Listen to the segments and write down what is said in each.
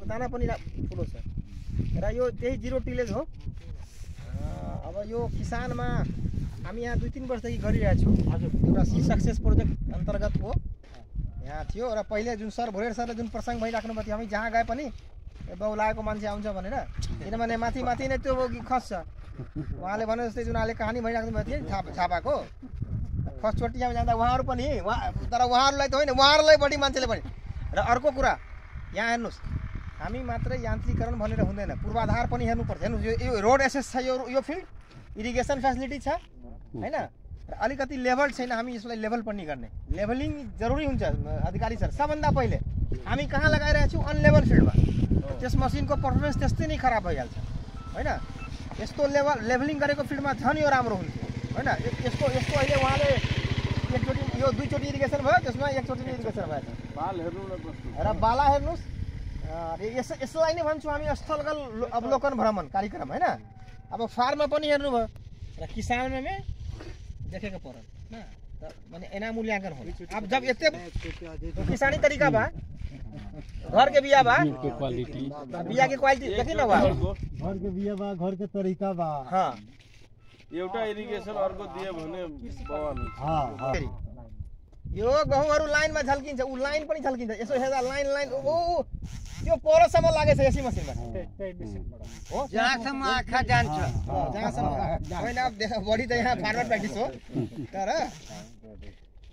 दाना पनि ठुलो छ र यो त्यही जिरो टिलेज हो। अब यो किसानमा हामी यहाँ 2-3 वर्षदेखि गरिरहेको छौँ। एउटा सी सक्सेस प्रोजेक्ट अन्तर्गत हो यहाँ थियो र पहिले जुन सर भोरेर सरले जुन प्रसङ्ग भइराख्नु भएको थियो हामी जहाँ गए पनि बाउ लागेको मान्छे आउँछ भनेर, किनभने माथि माथि नै त्यो खस्छ। उहाँले भने जस्तै जुन अहिले कहानी भइराख्नु भएको थियो छापाको फर्स्ट चोटियामा जाँदा उहाँहरू पनि तर उहाँहरूलाई त होइन उहाँहरूलाई बढी मान्छेले पनि। र अर्को कुरा यहाँ हेर्नुहोस् हामी मात्रै यान्त्रिकरण भनेर हुँदैन, पूर्वाधार पनि हेर्नुपर्छ। हेर्नुहोस् यो रोड एसेस छ, यो फिल्ड इरिगेसन फेसिलिटी छ होइन, र अलिकति लेभल छैन। हामी यसलाई लेभल पनि गर्ने, लेभलिङ जरुरी हुन्छ अधिकारी सर। सबभन्दा पहिले हामी कहाँ लगाइरहेको छौँ अनलेभल फिल्डमा, त्यस मसिनको पर्फर्मेन्स त्यस्तै नै खराब भइहाल्छ होइन। यस्तो लेभलिङ गरेको फिल्डमा झन् यो राम्रो हुन्थ्यो होइन। यसको अहिले उहाँले एकचोटि यो 2 चोटि इरिगेसन भयो, त्यसमा 1 चोटि इरिगेसन भएको छ। र बाला हेर्नुहोस्, यसलाई नै भन्छौँ हामी स्थलगत अवलोकन भ्रमण कार्यक्रम होइन। अब फार्ममा पनि हेर्नुभयो र किसानमा में देखेको परल माने एना मूल्यांकन हो। अब जब इतने किसानी तरीका बा, घर के बिया बा, बिया के क्वालिटी देखि न बा, घर के बिया बा, घर के तरीका बा। हां एउटा इरिगेसन अर्को दिए भने बवाल। हां यो गहुँहरु लाइनमा झल्किन्छ, उ लाइन पनि झल्किन्छ। यसो हेर्दा लाइन ओ त्यो पोरसम्म लागेछ एसी मसिनमा हो, जहाँसम्म आँखा जान्छ जहाँसम्म होइन। अब बढी त यहाँ फार्मर प्र्याक्टिस हो, तर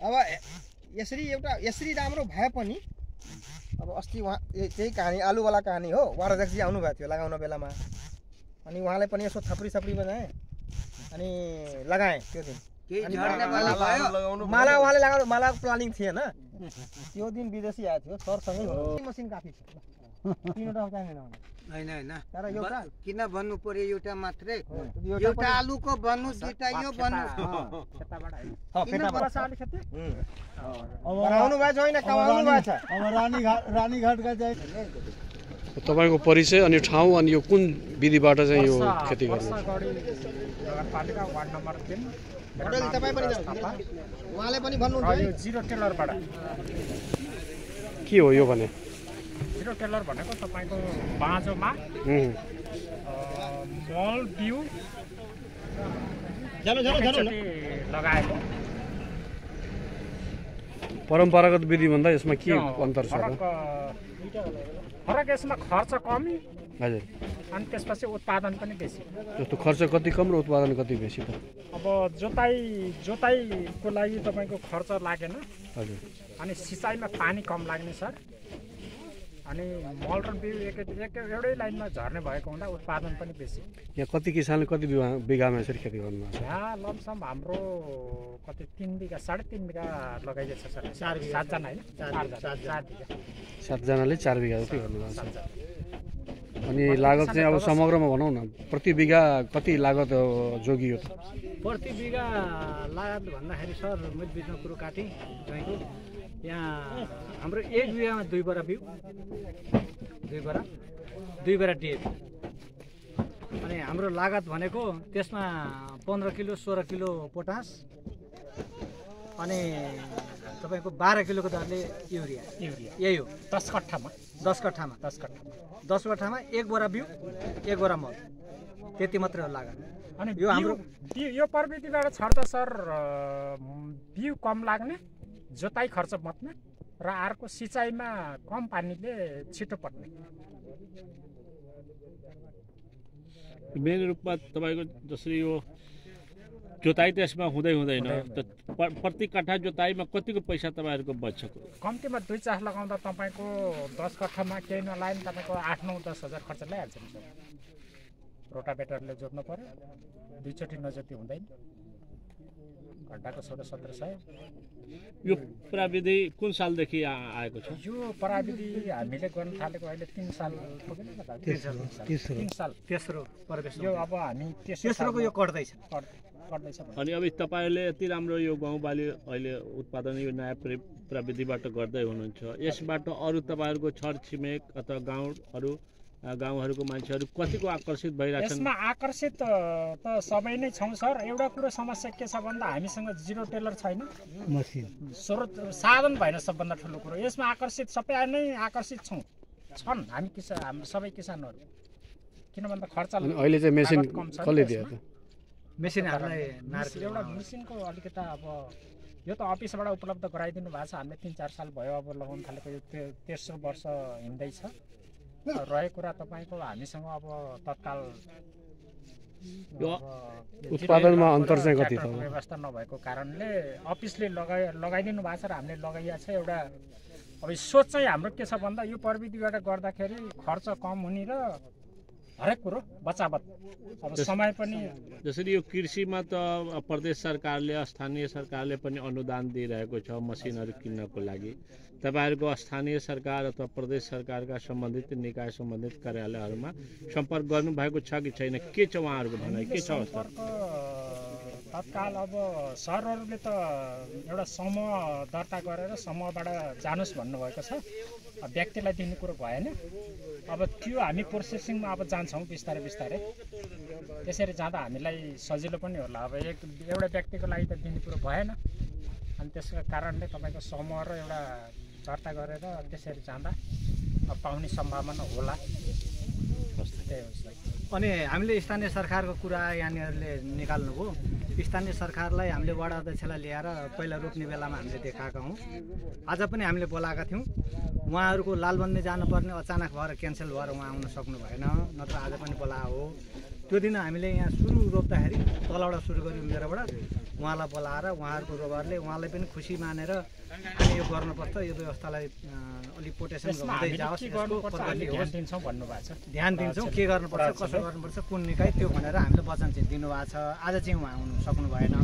अब यसरी राम्रो भए पनि अब अस्ति उहाँ त्यही कहानी आलुवाला कहानी हो। वारजक्षी आउनु भएको थियो लगाउन बेलामा, अनि उहाँलाई पनि यसो थप्री बनाए अनि लगाए त्यो दिन। माला उहाँले लगाउनु, माला प्लानिङ थिएन त्यो दिन, विदेशी आएको थियो सरसँगै हो। मसिन काफी छ, तीनवटा चाहिँदैन होइन तर एउटा किन भन्नु पर्यो एउटा मात्रै, एउटा आलुको भन्नु, दुईटा यो भन्नु। बनाउनु भएको छैन, कमाउनु भएको छ। अब रानीघाटका चाहिँ तपाईको परिचय अनि ठाउँ अनि यो कुन विधिबाट चाहिँ यो खेती गर्नु? नगरपालिका वार्ड नम्बर 3 होटल तपाई पनि उहाँले पनि भन्नुहुन्छ यो जिरो टेलरबाट। के हो यो भने? जिरो टेलर भनेको तपाईको बाँझोमा मल बिउ लगाएको। परम्परागत विधि भन्दा यसमा के अन्तर छ? फरक यसमा खर्च कमी हजुर, अनि त्यसपछि उत्पादन पनि बेसी। जस्तो खर्च कति कम र उत्पादन कति बेसी त? अब जोताइको लागि तपाईको खर्च लागेन हजुर, अनि सिँचाइमा पानी कम लाग्ने सर, अनि मल र बिउ एउटै लाइनमा झर्ने भएको हुँदा उत्पादन पनि बेसी। यहाँ कति किसानले कति बिघामा यसरी खेती गर्नुभएको छ? यहाँ लमसम हाम्रो कति 3 बिघा 3.5 बिघा लगाइएको छ सर। 7 जना होइन, 7 जनाले 4 बिघा जति गर्नुभएको छ। अनि लागत चाहिँ अब समग्रमा भनौँ न, प्रति बिघा कति लागत जोगियो त? प्रति बिघा लागत भन्दाखेरि सर मैले बिचमा कुरो काटेँ तपाईँको, यहाँ हाम्रो 1 बिघामा 2 बोरा बिउ, 2 बोरा डिएपी, अनि हाम्रो लागत भनेको त्यसमा 15 किलो 16 किलो पोटास, अनि तपाईँको 12 किलोको दरले युरिया यही हो। 10 कट्ठामा 1 बोरा बिउ 1 बोरा मल, त्यति मात्रै हो लागत। अनि यो हाम्रो यो प्रविधिबाट छर्दा सर बिउ कम लाग्ने, जोताइ खर्च बच्ने र अर्को सिँचाइमा कम पानीले छिटो पट्ने। मेन रूपमा तपाईको जसरी यो जोताइ त्यसमा हुँदैन त, प्रति कट्ठा जोताइमा कतिको पैसा तपाईहरुको बच्छ? कम्तीमा 2 चास लगाउँदा तपाईको 10 कट्ठामा केही नलाइन तपाईको 8-9-10 हजार खर्च लागिहाल्छ नि सर। रोटाभेटरले जोत्नु पर्यो, 2 चोटि नजोति हुँदैन, घण्टाको 1600-1700। यो प्रविधि कुन सालदेखि आएको छ? यो प्रविधि हामीले गर्न थालेको अहिले 3 साल पुगेन त? 3 साल तेस्रो प्रवेश यो। अब हामी तेस्रोको यो कट्दैछ। अनि अब तपाईहरुले यति राम्रो यो गहुँ बाली अहिले उत्पादन यो नयाँ प्रविधिबाट गर्दै हुनुहुन्छ, यसबाट अरु तपाईहरुको छरछिमेक अथवा गाउँहरुको मान्छेहरु कतिको आकर्षित भइराछन्? यसमा आकर्षित त सबै नै छौं सर। एउटा कुरो समस्या के छ भन्दा हामीसँग जिरो टेलर छैन, मसिन स्रोत साधन भएन सबभन्दा ठुलो कुरो। यसमा आकर्षित सबै नै आकर्षित छौं, छन् हामी सबै किसानहरू, किन भन्दा खर्च अनि अहिले चाहिँ मेसिन लागत कम छ नि कसले त्यसमा। दियो त? मेसिनहरूलाई एउटा मेसिनको अलिकता अब यो त अफिसबाट उपलब्ध गराइदिनु भएको छ। हामीले 3-4 साल भयो अब लगाउन थालेको, यो तेस्रो वर्ष हिँड्दैछ। रहेको कुरा तपाईँको हामीसँग अब तत्काल यो उत्पादनमा अन्तर चाहिँ कति छ? व्यवस्था नभएको कारणले अफिसले लगाइदिनु भएको छ र हामीले लगाइएको छ। एउटा अब सोच चाहिँ हाम्रो के छ भन्दा यो प्रविधिबाट गर्दाखेरि खर्च कम हुने र हरेक कुरो बचावत, अब समय पनि जसरी यो कृषिमा त प्रदेश सरकारले स्थानीय सरकारले पनि अनुदान दिइरहेको छ मसिनहरू किन्नको लागि। तपाईँहरूको स्थानीय सरकार अथवा प्रदेश सरकारका सम्बन्धित निकाय सम्बन्धित कार्यालयहरूमा सम्पर्क गर्नुभएको छ कि छैन? के छ उहाँहरूको भनाइ, के छ अवस्था? तत्काल अब सरहरूले त एउटा समूह दर्ता गरेर समूहबाट जानुहोस् भन्नुभएको छ। व्यक्तिलाई दिने कुरो भएन। अब त्यो हामी प्रोसेसिङमा अब जान्छौँ बिस्तारै बिस्तारै। त्यसरी जाँदा हामीलाई सजिलो पनि होला। अब एउटा व्यक्तिको लागि त दिने कुरो भएन, अनि त्यसको कारणले तपाईँको समूह र एउटा दर्ता गरेर त्यसरी जाँदा अब पाउने सम्भावना होला। त्यही हो सर। अनि हामीले स्थानीय सरकारको कुरा यहाँनिरले निकाल्नुभयो। स्थानीय सरकारलाई हामीले वडा अध्यक्षलाई ल्याएर पहिला रोप्ने बेलामा हामीले देखाएका हौँ। आज पनि हामीले बोलाएका थियौँ। उहाँहरूको लालबन्दी जानुपर्ने अचानक भएर क्यान्सल भएर उहाँ आउन सक्नु भएन, नत्र आज पनि बोलाएको हो। त्यो दिन हामीले यहाँ सुरु रोप्दाखेरि तलबाट सुरु गऱ्यौँ मेरोबाट, उहाँलाई बोलाएर उहाँहरूको रोबरले उहाँलाई पनि खुसी मानेर हामी यो गर्नुपर्छ, यो व्यवस्थालाई अलिक पोटेसन हुँदै जाओस्, यसको प्रगति होस्, ध्यान दिन्छौँ के गर्नुपर्छ, कसो गर्नुपर्छ, कुन निकाय त्यो भनेर हामीले वचन चाहिँ दिनुभएको छ। आज चाहिँ उहाँ आउनु सक्नु भएन।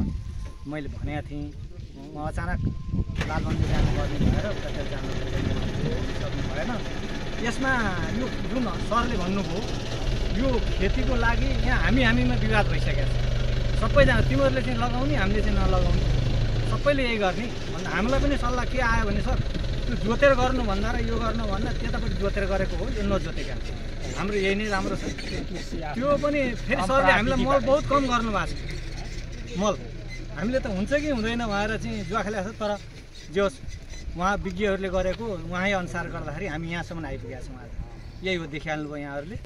मैले भनेको थिएँ उहाँ अचानक लालबन्दी जानुपर्ने भएर कतै जानु सक्नु भएन। यसमा यो जुन सरले भन्नुभयो यो खेतीको लागि यहाँ हामीमा विवाद भइसकेको छ। सबैजना तिमीहरूले चाहिँ लगाउने, हामीले चाहिँ नलगाउने, सबैले यही गर्ने भन्दा हामीलाई पनि सल्लाह के आयो भने सर त्यो जोतेर गर्नुभन्दा र यो गर्नुभन्दा त्यतापट्टि जोतेर गरेको हो, यो नजोतेका हाम्रो यही नै राम्रो छ। त्यो पनि फेरि सरले हामीलाई मल बहुत कम गर्नुभएको छ। मल हामीले त हुन्छ कि हुँदैन भएर चाहिँ जुवाखेला छ, तर जे होस् उहाँ विज्ञहरूले गरेको उहाँै अनुसार गर्दाखेरि हामी यहाँसम्म आइपुगेका छौँ। आज यही हो देखिहाल्नुभयो यहाँहरूले,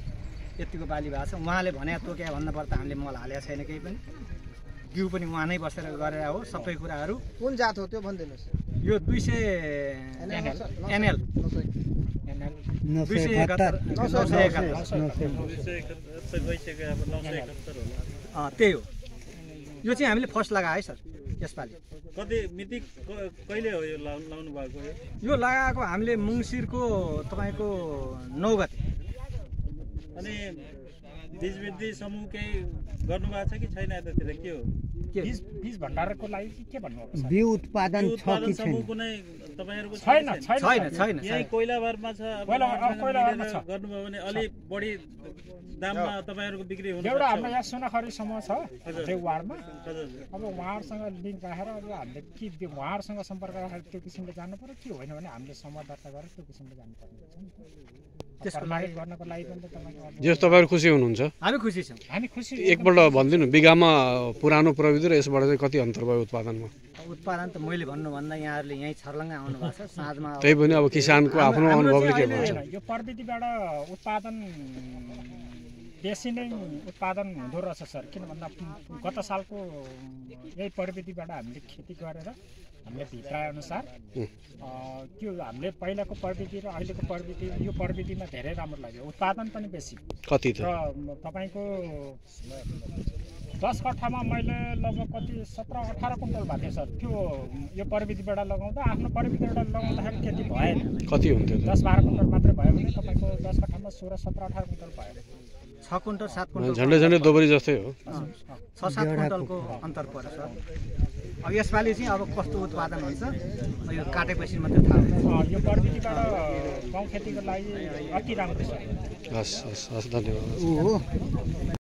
यतिको बाली भएको छ। उहाँले भने तोक्या भन्नुपर्दा हामीले मल हालेको छैन केही पनि। बिउ पनि उहाँ नै बसेर गरेर हो सबै कुराहरू। कुन जात हो त्यो भनिदिनुहोस्। यो 200 एनएल 271 त्यही हो। यो चाहिँ हामीले फर्स्ट लगायो है सर यसपालि। कति मिति कहिले हो यो लाउनु भएको? यो लगाएको हामीले मङ्सिरको तपाईँको 9 गते। अनि बीजवृद्धि समूह केही गर्नुभएको छ कि छैन यतातिर? के हो बीज भण्डारको लागि के भन्नुभएको छ? बिउ उत्पादन छ कि समूह कुनै तपाईहरुको छैन छैन। यही कोइलाबारमा छ। कोइलाबारमा छ। गर्नुभयो भने अलि बढी दाममा तपाईहरुको बिक्री हुन सक्छ। एउटा हाम्रो यहाँ सुनखरी समूह छ देउवारमा। हजुर। अब उहाँहरुसँग लिङ्क राखेर अब हामीले के उहाँहरुसँग सम्पर्क राखेर त्यो किसिमले जानु पर्यो, के होइन भने हामीले समूह दर्ता गरेर त्यो किसिमले जानुपर्ने हुन्छ नि। त्यसको लागि गर्नको लागि पनि तपाईको जस तपाईहरु खुसी हुनुहुन्छ? हामी खुसी छौँ। हामी खुसी। एकपल्ट भनिदिनु बिगामा पुरानो प्रविधि र यसबाट चाहिँ कति अन्तर भयो उत्पादनमा? उत्पादन त मैले भन्नुभन्दा यहाँहरूले यहीँ छर्लङ्गै आउनु भएको छ। साँझमा त्यही पनि अब किसानको आफ्नो अनुभवले के भन्छ? यो प्रविधिबाट उत्पादन बेसी नै उत्पादन हुँदो रहेछ सर। किन भन्दा गत सालको यही प्रविधिबाट हामीले खेती गरेर हामीले भित्राए अनुसार त्यो हामीले पहिलाको प्रविधि र अहिलेको प्रविधि, यो प्रविधिमा धेरै राम्रो लाग्यो। उत्पादन पनि बेसी। कति त? र तपाईँको 10 कट्ठामा मैले लगभग कति 17-18 कुन्टल भएको थियो सर। त्यो यो प्रविधिबाट लगाउँदा आफ्नो प्रविधिबाट लगाउँदाखेरि त्यति भएन। कति हुन्थ्यो? 10-12 कुन्टल मात्रै भयो भने तपाईँको 10 कट्ठामा 16-17-18 कुन्टल भयो। 6 कुन्टल 7 कुन्टल झन्डै दोबरी जस्तै हो। 6-7 कुन्टलको अन्तर पर्छ। अब यसपालि चाहिँ अब कस्तो उत्पादन हुन्छ यो काटेपछि मात्रै थाहा हुन्छ। यो प्रविधिबाट गाउँ खेतीको लागि अति राम्रो छ। हस् धन्यवाद।